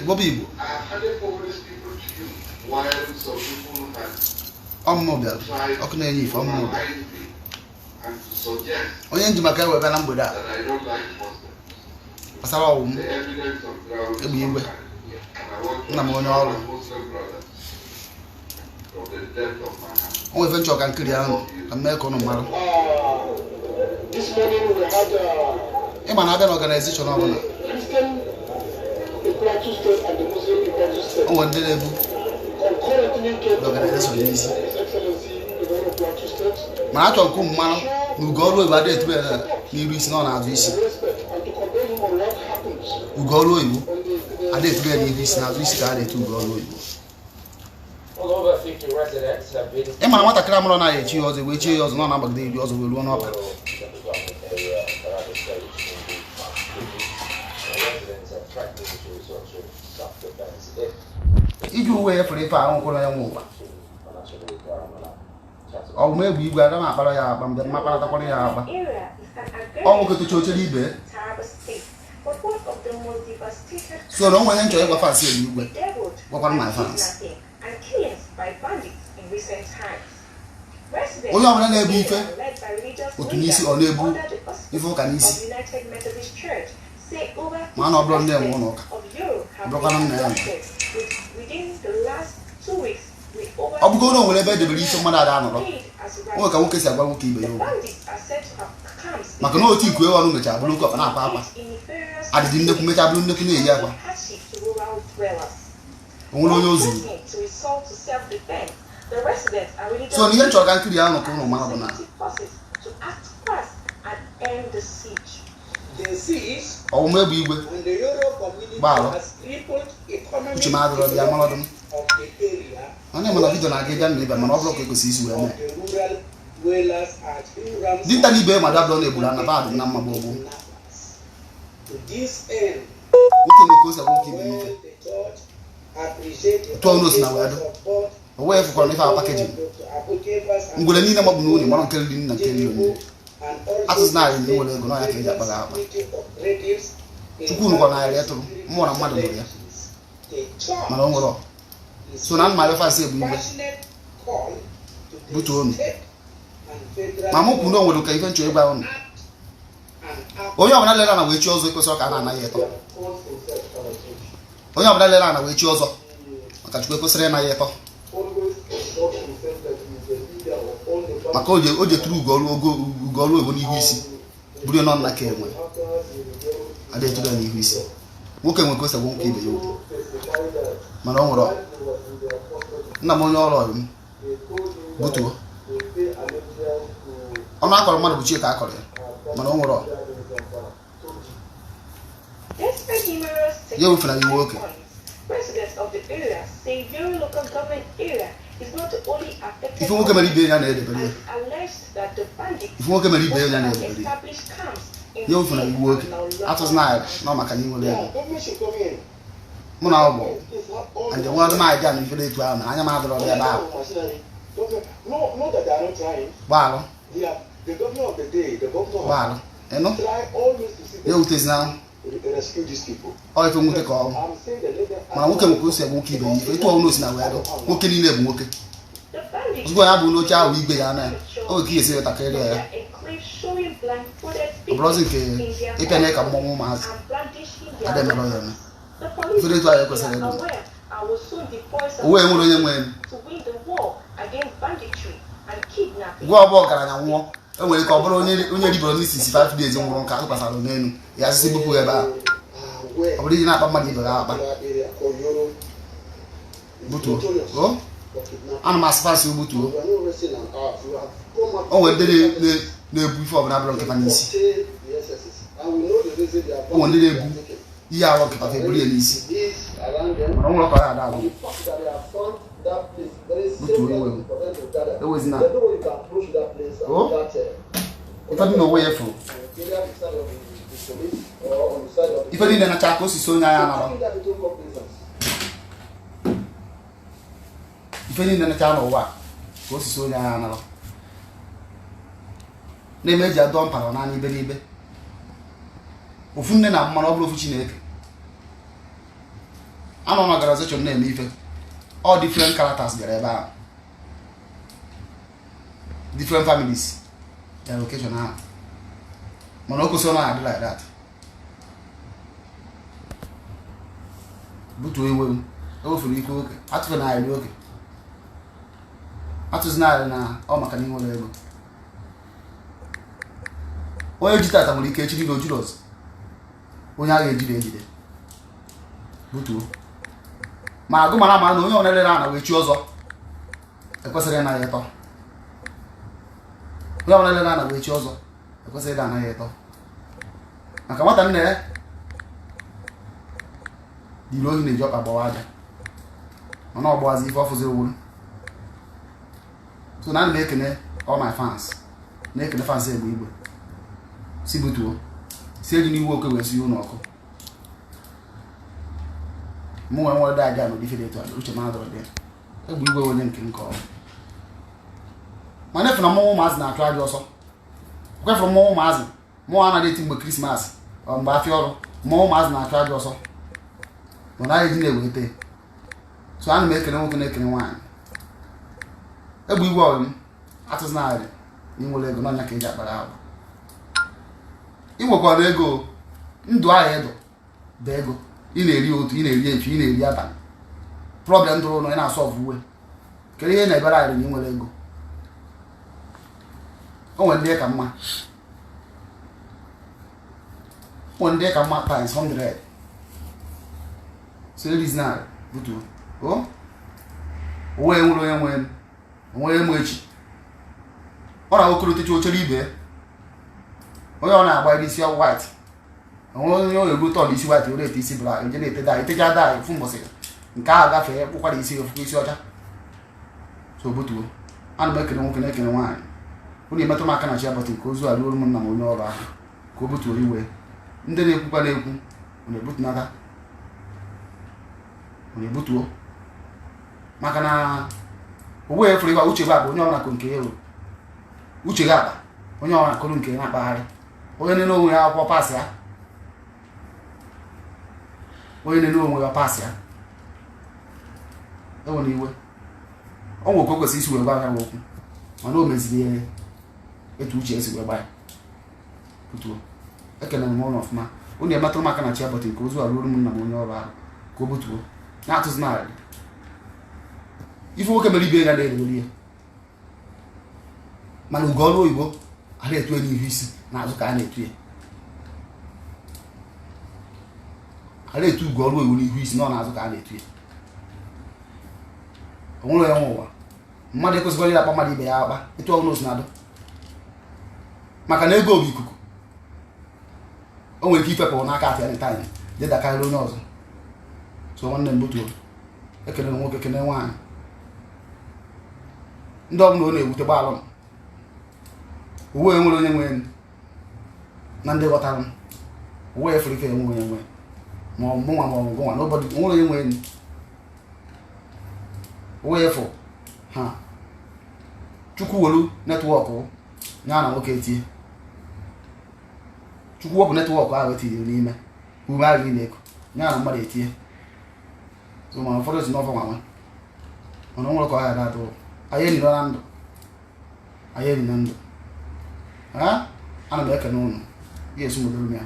Igbo bụ Igbo. Ọmụmụ bịara ọkụ na-enye ife ọmụmụ bịara onye nji maka ewe bịa na mgbede a gbasara ọwụ m egbe igwe nna m onye ọrụ o nwere ife nchọ ka nkiri ahụ ka m mee ka ụnụ mara ịma na abịa na ọganizeshọn ọbụla o nwere ndị na-ebu ọganizeshọn n'isi mana achọrọ nke ụmụ mmanụ na ugo ọrụ oyibo adịghị etube ya n'iru isi na ọ na-azụ isi. Ugo ọrụ oyibo adịghị etube ya n'iru isi, na-azụ isi ka a na-etu ugo ọrụ oyibo. Ị mara nwatakịrị amụrụ na echi ya ọzọ wee chie ya ọzọ na ọ na-agbagide iri ọzọ wee ruo n'ọkpa. Iji uwe ya fere ife ahụ nkwụrụ ya nwe ụwa ọ bụ m egbe igwe aga m akpara ya akpa mgbe m akparatakwara ya akpa ọ nwoke tụcha ochere ibe so na o nwere ihe nchọrọ ịgwa fans egbe igwe gwakwara my fans onye ọbụla na-ebu ife otu n'isi ọ na-ebu ife ụka n'isi ma na ọ bụrụ nne nwe ụlọ ụka ọ bụrụkwana nna ya nwe ọ bụgo na o nwere ebe edebere ife mmadụ ada anọrọ onwe ka nwoke si agwa nwoke ibe ya okwu maka na otu ikuwe ọnụ mechara bụrụ oke ọkpa na-akwa akwa adịdị nnekwu mechaa bụrụ nnekwu na-eyi akwa o nwere onye o zuru. So na ihe m chọrọ ka nkiri ahụ ka ụnụ mara bụ na ọwụma egbe igwe gbaalụ uche m adịrọ dị ya maradụ m mana ịma na vidio na-aga ịbịa na ịbịa mana ọ bụrụ ka ekwesị isi wee mee dinta na ibe ma dabụrụ na egburu ana ba adị na mma gboo gboo nwoke nwe ka o si agwa nwoke ibe ya ife tụọ ọnụ osi na wee dụ o wee fụkwara n'ife a pakejin ngwere niile maọbụ na unyi mara nke riri nna nke riri onye atụzi na arị na nwere ego n'ọnya ka eji akpa gị akpa chukwu nụkwa na arịrị tụrụ mmụọ na mmadụ nwere ya mana o nwere so na mma refansị egbe igwe butuo unu ma mụ kwuru na o nwere ka ife nchọ ịgwa unu onye ọbụla lere ana wee chi ọzọ ekwesịrị ka a na-anaghị ịtọ onye ọbụla lere ana wee chi ọzọ maka chukwu ekwesịrị ịnaghị ịtọ maka o ji eturu ugo ọrụ oyibo n'ihu isi buru nọ nna ka enwe adịghị eturu ya n'ihu isi nwoke nwe ka o si agwa nwoke ibe ya okwu mana o nwere nna m onye ọrụ ọrụ m butuo ọnụ akọrọ mmadụ bụ chi ka akọrọ ya mana o nwere ya ewefere iwe oke. Ife nwoke mere ibe ya na-edebere ya ife nwoke mere ibe ya na-edebere ya ya ewefere iwe oke atụzi na nọ maka na inwere ego mụ na ọgbọ and nwe ọdụ m aja na ifere etu ahụ na anya m adịrọ ebe ahụ gbaalụ gbaalụ ịnụ ya ewutezina ọ ife nwute ka ọ mana nwoke nwoke o si agwa nwoke ibe ya ife ịtụ ọnụ osi na wee dụ nwoke niile bụ nwoke ozugbo ya bụ n'oche ahụ igwe ya na ya o nwere ka ihe esi wetakịrị ya ọ bụrụzi nke ịpịanye ka mmọnwụ ụmụazị adị emerọ ya eme ifere etu ahụ ekwesịrị ịdụ o wee nwere onye nwere gwa ọbụ ọgaranya nwụọ e nwere ike ọ bụrụ onye riboro n'isi 5 days nwụrụ nka atụkwasara n'elu ya asịsị bupụ ebe a ọ bụrụ iji na-akpa mmadụ ibe ya akpa butuo o ana m asịpasị butuo o nwere ndị na-ebu ife ọbụla bụrụ nkịta n'isi o nwere ndị na-ebu ihe arụ nkịta fa eburu ya n'isi mana o nwere ọkọ ya ada agụ butuo iwe ewezina o ife dị n'onwe ya fụrụ ife niile nacha ka osisi onye anya nara ife niile nacha n'ụwa ka osisi onye anya nara na-eme eji adọ mpara naanị ibe n'ibe ofu nne na mmanụ ọ bụrụ ofu Chineke. Anọ na organization na-eme ife. All different characters bịara ebe ahụ, different families their location ahụ, mana o kwesịrị na adị like that. Butuo iwe m, ewefuru ike oke, atụfu na arị oke, atụzi narị na ọ maka na ịnwere ego. Onye ji tata nwere ike echi niile ojiri ọzọ, onye agha ejide ejide butuo. Ma agụ mara ama na onye ọbụla lere ana wee chi ọzọ ekwesịrị ịna ya ịtọ. Onye ọbụla lere ana wee chi ọzọ ekwesịrị ịda anaghị ịtọ, maka nwata nna ya dịrị ohi na-eji ọkpa gbawa aja, mana ọ gbawazi ife ọfụzi owuru. So na ana m ekene all my fans, na-ekene fans Egbe Igwe, si butuo, si eji n'iwu oke wee si ụlọ ọkụ. Mụ nwere nwere aja na ụdị ife dị etu a, uche m adọrọ dị. Egbe Igwe onye nke nke ọrụ, mana efu na mmọnwụ ụmụazị na-achụ aja ọsọ. Kwefụrụ mmọnwụ ụmụazị, mmọnwụ anaghị eti mgbe Krismas ọ mgbe afịa ọrụ, mmọnwụ ụmụazị na-achụ aja ọsọ, mana anyị ji na-ewete. So ana m ekene nwoke na-ekene nwaanyị. Egbe Igwe ọrụ m atụzi narị na ịnwere ego n'ọnya ka eji akpara ahụ. Ị nwekwara ego, ndụ ahụ ịdụ bụ ego. Ị na-eri otu, ị na-eri efu, ị na-eri abalị, problem dụrụ ụlọ, ị na-asọ ọfụ uwe. Kedu ihe na-ebere anyị na ịnwere ego? O nwere ndị ka mma, o nwere ndị ka mma times 100. So erizi narị butuo. O onwe nwere onye nwe onwe emu echi. Ọ na-awokoro techa ochere ibe onye ọ na-agba isi white, onwe onye ọ na-eru tọn isi white, were ete isi black, eje na-ete dye, etecha dye fụ mbọsị nke ahụ gafee, kpụkwara isi ofụkwa isi ọcha. So butuo. Ana m ekene nwoke na-ekene nwaanyị. Unu emetụ m aka na chi abọtị ka ozu a ruo m nna m onye ọrụ ahụ ka o butuo iwe. Ndị na-ekwukwa na-ekwu unu ebutunata, unu ebutuo, maka na owe efere ịgba uche gị akpa, onye ọbụla ko nke ya, uche gị akpa, onye ọbụla koro nke na-akpagharị, onye nene onwe ya akwụkwọ pasị ya, onye nene onwe ya pasị ya, enwere iwe. O nwere ka o kwesịrị isi wee gwa ya okwu, mana o meziri ya etu uche esi wee gba ya. Butuo. Ekelere m ụlọ ọfụma. Unu emetụrụ m aka na chi abọtị nke ozu a ruo m nna m onye ọrụ ahụ ka o butuo, na-atụzi narị ife nwoke mere ibe ya na-erewere ya. Mana ugo ọrụ oyibo a na-etu ya n'ihu isi na azụ ka a na-etu ya, a na-etu ugo ọrụ oyibo n'ihu isi na ọ na-azụ ka a na-etu ya. O nwere onye nwe ụwa, mmadụ ekwesịkwara ịra akpa mmadụ ibe ya akpa etu ọbụla o si na-adụ, maka na ego bụ ikuku. O nwere ike ifepụ n'aka at any time, jedakarịrị onye ọzọ. So nwanne m butuo. Ekene nwoke, kene nwaanyị, ndị ọbụla ọ na-ewute gbaalụ m. Uwe nwere onye nwe na ndị ghọtara m, uwe efere ife enwe onye nwe, ma ọ mụnwa ma ọ gụnwa n'ụbọdị nwere onye nwe. Uwe efu ha chukwu welu netwọkụ ya na nwoke etie, chukwu wepụ netwọkụ ahụ etinyere n'ime ume ahụ na-eku ya na mmadụ etie. So ma ụfọdụ si n'ọfọ nwa nwe, mana o nwere ka ọ ya ga-atụ anyị enyi na ndụ, anyị enyi na ndụ. Ana m ekene ụnụ, ya esi m ya.